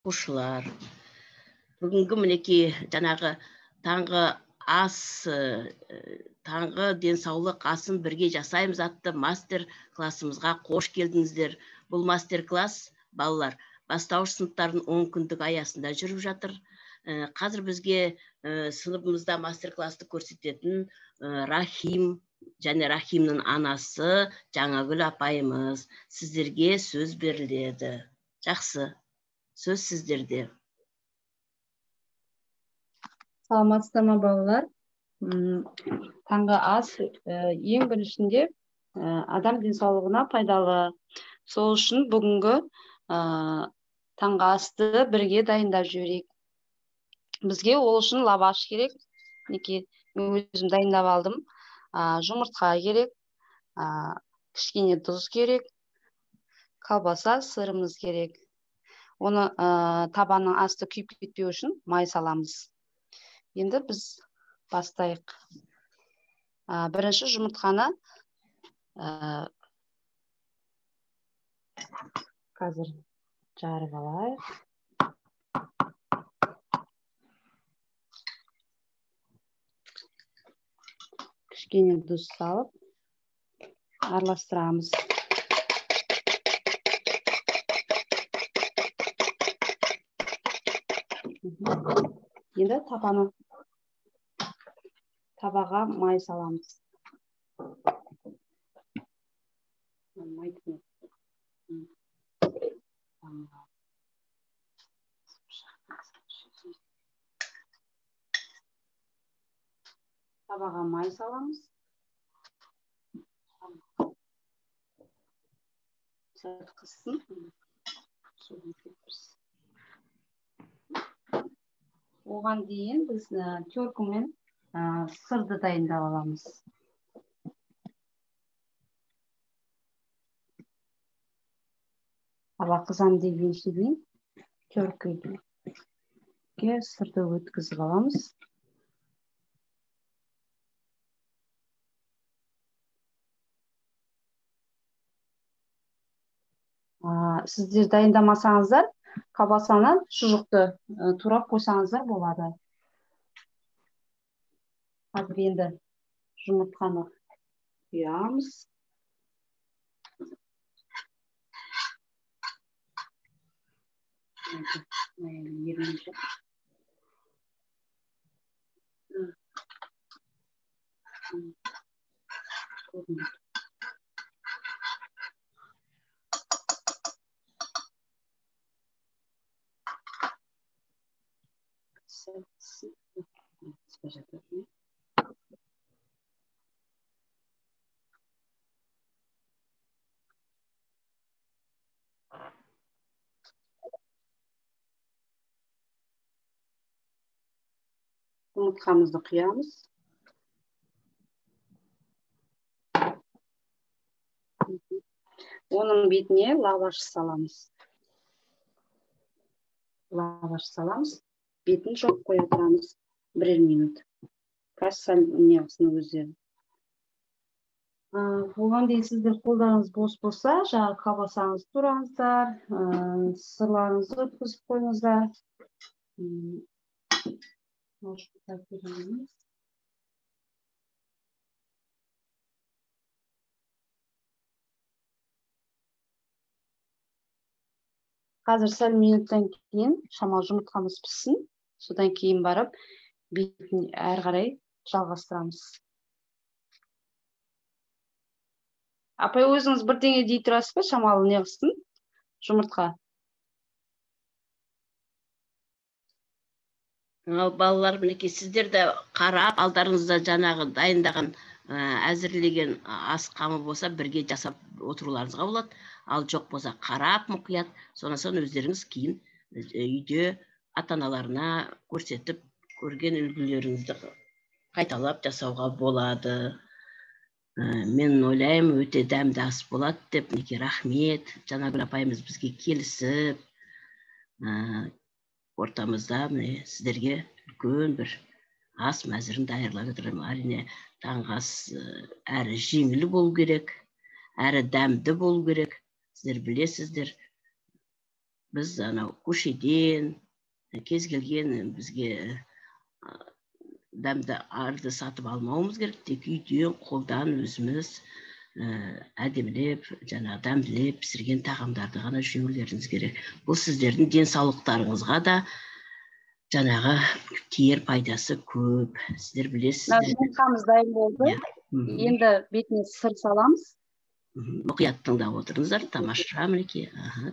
Оқушылар, бүгінгі мінекей жаңағы таңғы ас, таңғы денсаулық асын бірге жасаймыз атты мастер классымызға қош келдіңіздер. Бұл мастер класс балалар бастауыш сыныптардың 10 күндік аясында жүріп жатыр. Қазір бізге сыныбымызда мастер классты көрсететін Рахим және Рахимнің анасы Жаңагүл апайымыз. Сіздерге сөз беріледі. Жақсы, сөз сіздерде. Саламатсыздар ма, балалар? Таңғы ас ең біріншінде адам денсаулығына пайдалы. Сол үшін бүгінгі таңғы асты бірге дайындап жіберейік. Бізге ол үшін лаваш керек. Мінекей, мен өзім дайындап алдым. Жұмыртқа керек, кішкене тұз керек, колбаса, сырымыз керек. Оны табанның асты күйіп кетпеу үшін май саламыз. Енді біз бастайық. Бірінші жұмыртқаны қазір жарып алайық. Кішкене тұз салып араластырамыз. Енді табаға май саламыз. Табаға май саламыз. Сәл қызсын. Оған дейін біз теркімен сырды дайындап аламыз. Таба қызам дегенше дейін теркіге сырды өткізіп аламыз. Сіздер дайындамасаңыздар, колбасаны, шұжықты турап қойсаңыздар болады. Қазір енді жұмыртқаны құямыз. Жұмыртқамызды құямыз. Оның бетіне лаваш саламыз. Лаваш саламыз. Бетін жауып қоя тұрамыз бірер минут. Қазір сәл неғысын өздері. Оған дейін сіздер қолдарыңыз бос болса, жаңағы колбасаңызды тураңыздар, сырларыңызды өткізіп қойыңыздар. Қазір сәл минуттан кейін шамалы жұмыртқамыз піссін, содан кейін барып бетін әрі қарай жалғастырамыз. Апай, өзіңіз бірдеңе дей тұрасыз ба, шамалы не қылсын жұмыртқа? Ал балалар, мінекей сіздер де қарап, алдарыңызда жаңағы дайындаған, әзірлеген ас қамы болса, бірге жасап отыруларыңызға болады. Ал жоқ болса, қарап мұқият, сонан соң өздеріңіз кейін үйде ата-аналарына көрсетіп, көрген үлгілеріңізді қайталап жасауға болады. Мен ойлаймын, өте дәмді ас болады деп. Мінекей, рахмет, Жаңагүл апайымыз бізге келісіп, ортамызда міне сіздерге үлкен бір ас мәзірін даярлап жатыр. Әрине, таңғы ас әрі жеңіл болу керек, әрі дәмді болу керек. Сіздер білесіздер, Біз анау көшеден кез келген бізге дәмді арды сатып алмауымыз керек, тек үйден қолдан өзіміз әдемілеп, жаңағы дәмділеп пісірген тағамдарды ғана жеулеріңіз керек. Бұл сіздердің денсаулықтарыңызға да жаңағы тиер пайдасы көп. Сіздер білесіздер. Жұмыртқамыз дайын болды. Енді бетіне сыр саламыз. Мұқият тыңдап отырыңыздар. Тамаша, мінекей.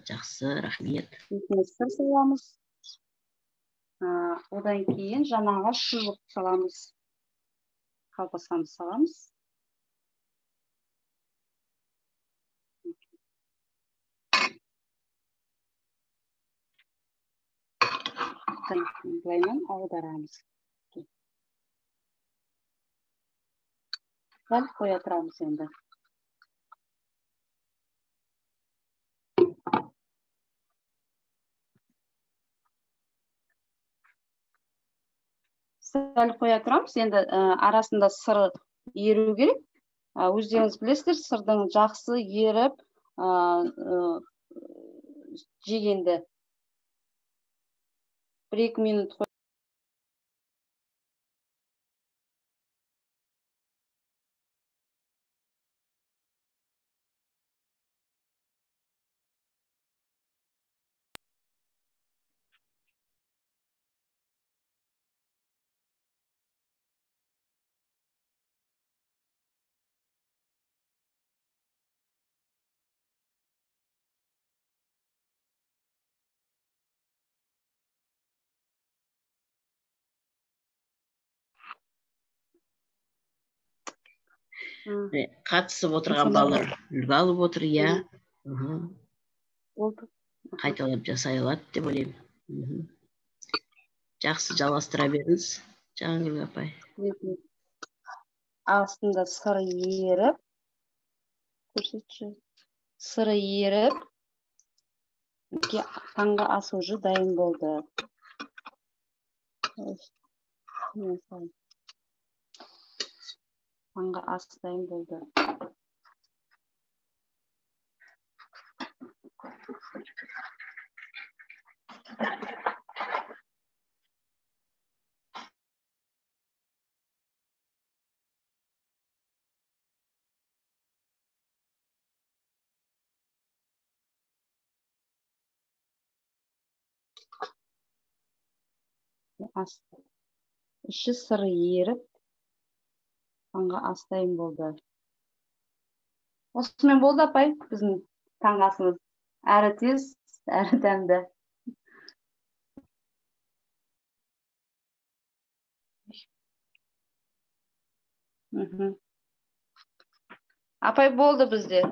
Жақсы, рахмет. Бетіне сыр саламыз. Одан кейін жаңағы шұжық саламыз. Колбасамыз саламыз. Былайынан аударамыз. Сәл қоя тұрамыз енді. Сәл қоя тұрамыз. Енді арасында сыр еру керек. Өздеріңіз білесіздер, сырдың жақсы еріп жегенді 1-2 минут Қатысып отырған балалар үлгі алып отыр, иә. Қайталап жасай алады деп ойлаймын. Жақсы, жалғастыра беріңіз, Жаңагүл апай. Астында сыры еріп, көрсетші. Сыры еріп, таңғы ас уже дайын болды. Таңғы ас дайын болды. Ас іші сыры еріп, таңғы ас дайын болды. Осымен болды, апай, біздің таңғы асымыз. Әрі тез, әрі дәмді. Апай, болды бізде.